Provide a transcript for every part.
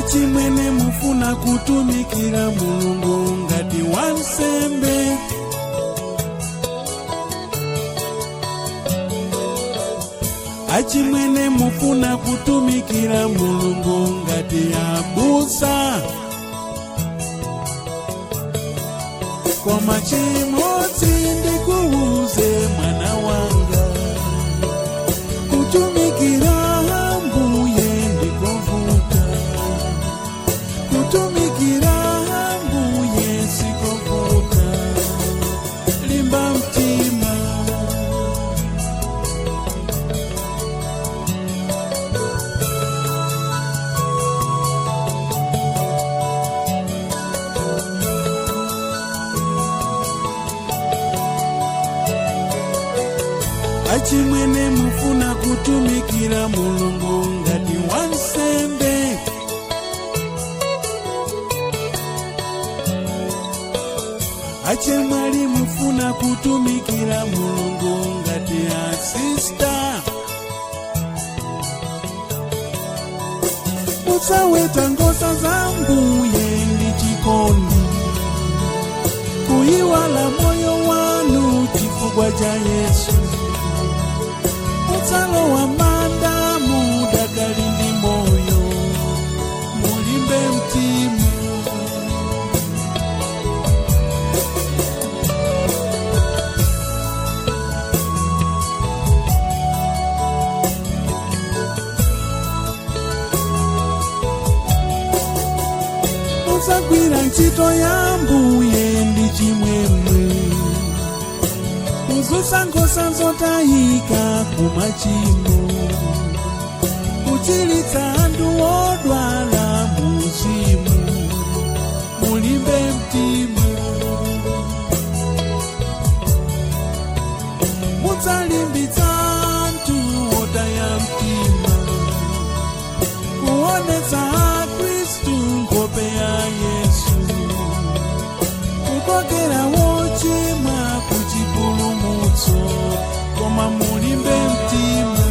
Achimwene mufuna kutumikira Mulungu ngati wansembe. Achimwene mufuna kutumikira Mulungu ngati abusa. Koma chimodzi ndikuuze mwana wanga, kutumikira Mbuye ndikovuta, kutumikira Mbuye sikovuta, limba mtima. Achimwene mufuna kutumikira Mulungu ngati wansembe. Achemwali mufuna kutumikira Mulungu ngati asista. Musaweta ngosa za Mbuye ndi chikondi, kuyiwala moyo wanu chifukwa cha Yesu. Mutsalo wa manda mudakali ndi moyo, mulimbe mtima. Musagwira ntchito ya Mbuye ndi chimwemwe, kuzusa nkhosa zotayika kumachimo, kuchiritsa anthu odwala muzimu, mulimbe mtima. Mudzalimbitsa anthu otaya mtima, kuonetsa Khristu nkhope ya Yesu, kukokera wochimwa kuchipulumutso, koma mulimbe mtima.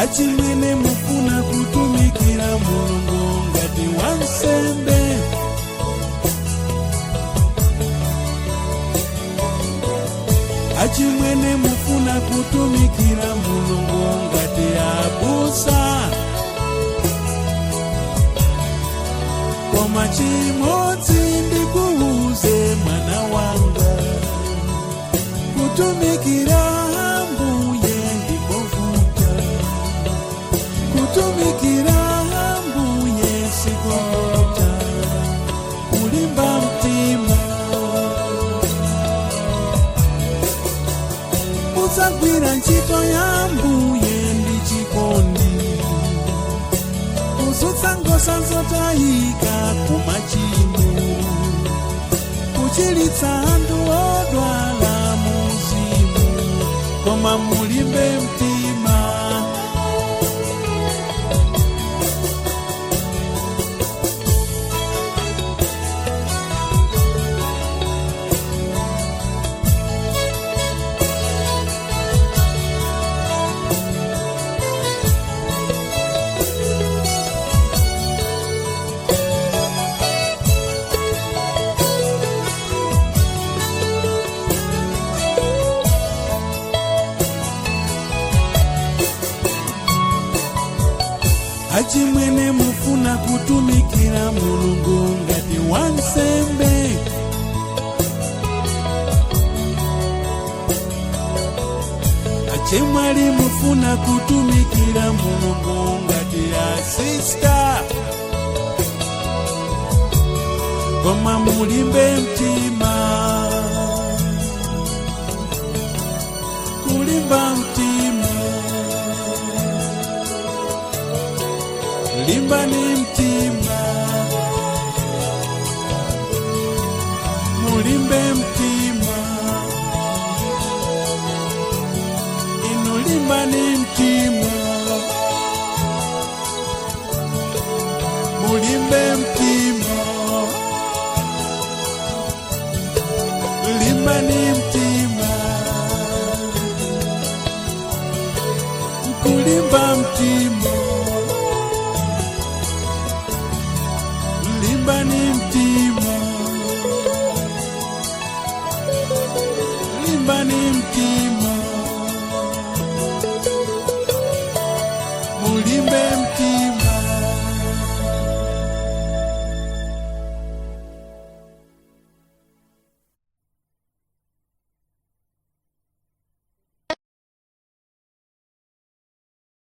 Achimwene mufuna kutumikira Mulungu ngati wansembe. Achimwene mufuna kutumikira Mulungu ngati abusa. Koma chimodzi ndikuuze mwana wanga, kutumikira Mbuye ndikovuta, kutumikira Mbuye sikovuta, kulimba mtima. Musagwira ntchito ya Mbuye ndi chikondi, kuzutsa nkhosa zotayika kumachimo, kuchiritsa anthu odwala muzimu, koma mulimbe mtima. Achimwene mufuna kutumikira Mulungu ngati wansembe. Achemwali mufuna kutumikira Mulungu ngati asista, koma mulimbe mtima, kulimba mtima, limbani.